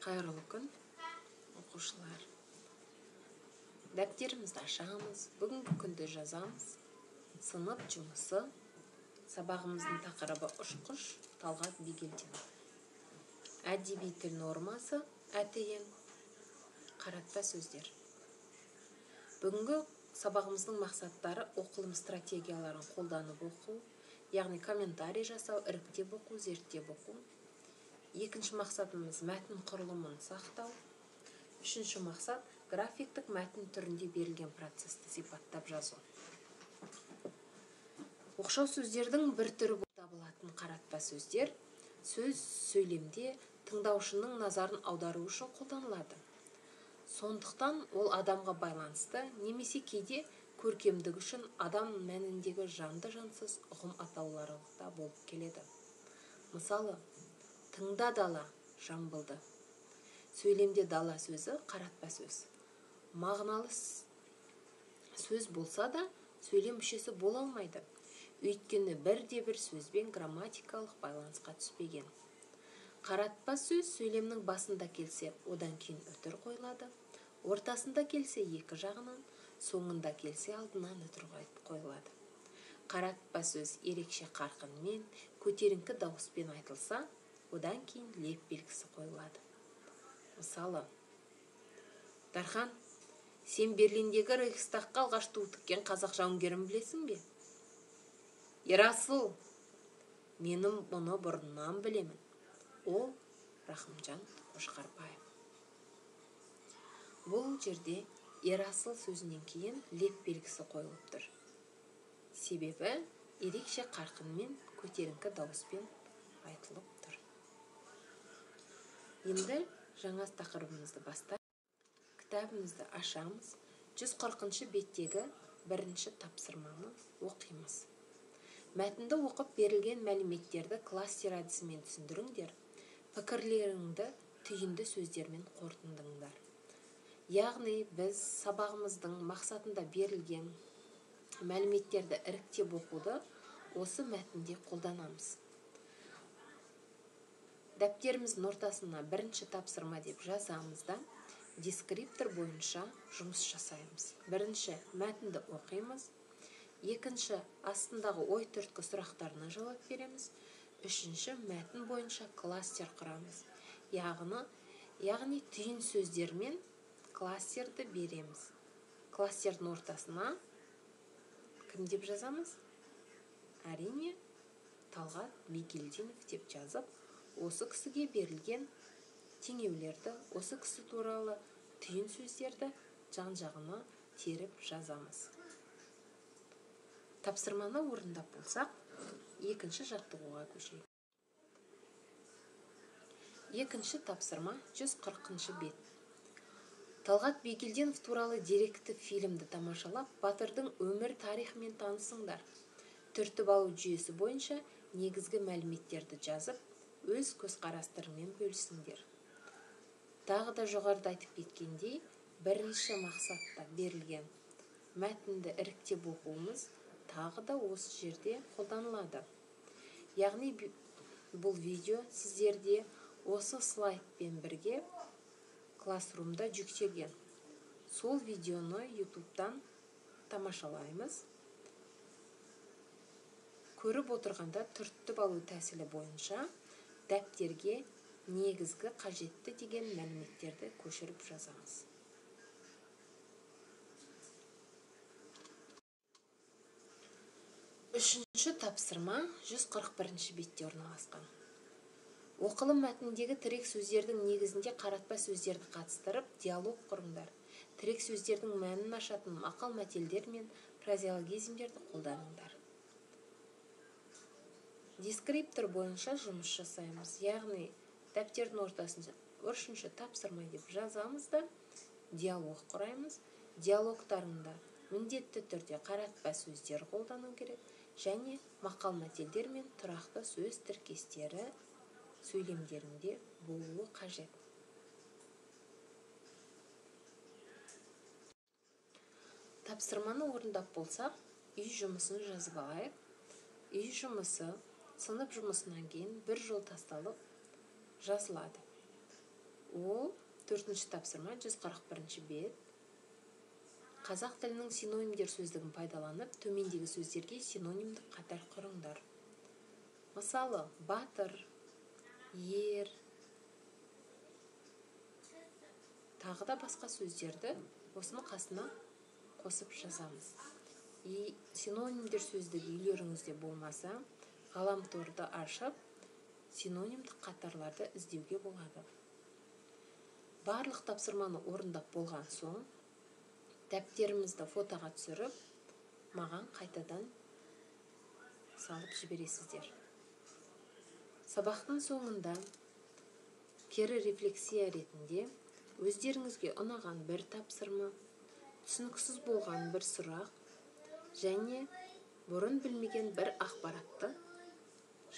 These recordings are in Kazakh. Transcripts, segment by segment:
Қайырлы күн, оқушылар. Дәптерімізді ашамыз, бүгінгі күнді жазамыз. Сынып жұмысы, сабағымыздың тақырыбы ұшқыш Талғат Бигелдинов. Әдеби тіл нормасы, ӘТН, қаратпа сөздер. Бүгінгі сабағымыздың мақсаттары оқылым стратегияларын қолданып оқу, яғни комментарий жасау, іріктеп оқу, зерттеп оқу. Екінші мақсатымыз мәтін құрылымын сақтау. Үшінші мақсат графиктік мәтін түрінде берілген процесті сипаттап жазу. Оқшау сөздердің бір түрі болып табылатын қаратпа сөздер сөз сөйлемде тыңдаушының назарын аудару үшін қолданылады. Сондықтан ол адамға байланысты немесе кейде көркемдік үшін адам мәніндегі жанды жансыз ұғым атаулары да болып келеді. Мысалы, тыңда дала, Жамбылды. Сөйлемде дала сөзі қаратпа сөз. Мағыналы сөз болса да сөйлем мүшесі бола алмайды. Өйткені бірде-бір сөзбен грамматикалық байланысқа түспеген. Қаратпа сөз сөйлемнің басында келсе, одан кейін үтір қойылады. Ортасында келсе екі жағынан, соңында келсе алдынан үтір қойылады. Қаратпа сөз ерекше қарқынмен, көтеріңкі дауыспен айтылса, одан кейін леп белгісі қойылады. Мысалы, Дархан, сен Берлиндегі Рейхстагқа алғаш ту тіккен қазақ жауынгерін білесің бе? Ерасыл, менің мұны бұрыннан білемін. Ол Рахымжан Қошқарбаев. Бұл жерде Ерасыл сөзінен кейін леп белгісі қойылып тұр. Себебі ерекше қарқынмен, көтеріңкі дауыспен айтылып тұр. Енді жаңа тақырыбымызды бастап, кітабымызды ашамыз. 140 беттегі бірінші тапсырманы оқимыз. Мәтінді оқып берілген мәліметтерді кластер әдісімен түсіндіріңдер, пікірлеріңді түйінді сөздермен қорытындыңдар. Яғни біз сабағымыздың мақсатында берілген мәліметтерді іріктеп оқуды осы мәтінде қолданамыз. Дәптеріміздің ортасына бірінші тапсырма деп жазамыз да, дескриптор бойынша жұмыс жасаймыз. Бірінші мәтінді оқимыз, екінші астындағы ой түрткі сұрақтарына жауап береміз, үшінші мәтін бойынша кластер құрамыз. Яғни түйін сөздермен кластерді береміз. Кластердің ортасына кім деп жазамыз? Әрине, Талғат Бигелдинов деп жазып, осы кісіге берілген теңеулерді, осы кісі туралы түйін сөздерді жан-жағына теріп жазамыз. Тапсырманы орындап болсақ, екінші жаттығуға көшейік. Екінші тапсырма 140 бет. Талғат Бигелдинов туралы деректі фильмді тамашалап, батырдың өмір тарихымен танысыңдар. Түртіп алу жүйесі бойынша негізгі мәліметтерді жазып, өз көзқарастарымен бөлісіңдер. Тағы да жоғарыда айтып кеткендей, бірінші мақсатта берілген мәтінді іріктеп оқуымыз тағы да осы жерде қолданылады. Яғни бұл видео сіздерде осы слайдпен бірге классрумда жүктелген. Сол видеоны YouTube'дан тамашалаймыз. Көріп отырғанда түртіп алу тәсілі бойынша дәптерге негізгі қажетті деген мәліметтерді көшіріп жазамыз. Үшінші тапсырма 141 бетте орналасқан. Оқылым мәтініндегі тірек сөздердің негізінде қаратпа сөздерді қатыстырып, диалог құрыңдар. Тірек сөздердің мәнін ашатын мақал-мәтелдер мен фразеологизмдерді қолданыңдар. Дескриптор бойынша жұмыс жасаймыз. Яғни дәптердің ортасында үшінші тапсырма деп жазамыз да, диалог құраймыз. Диалогтарында міндетті түрде қаратпа сөздер қолдану керек және мақал-мәтелдер мен тұрақты сөз тіркестері сөйлемдерінде болуы қажет. Тапсырманы орындап болсақ, үй жұмысын жазып алайық. Үй жұмысы сынып жұмысынан кейін бір жол тасталып жазылады. Ол 4-ші тапсырма, 141 бет. Қазақ тілінің синонимдер сөздігін пайдаланып, төмендегі сөздерге синонимдік қатар құрыңдар. Мысалы, батыр, ер, тағы да басқа сөздерді осының қасына қосып жазамыз. Синонимдер сөздігі үйлеріңізде болмаса, ғаламторды ашып, синонимдік қатарларды іздеуге болады. Барлық тапсырманы орындап болған соң, дәптерімізді фотоға түсіріп, маған қайтадан салып жібересіздер. Сабақтың соңында кері рефлексия ретінде өздеріңізге ұнаған бір тапсырма, түсініксіз болған бір сұрақ және бұрын білмеген бір ақпаратты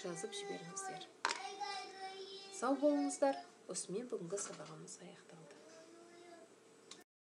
жазып жіберіңіздер. Сау болыңыздар. Осымен бүгінгі сабағымыз аяқталды.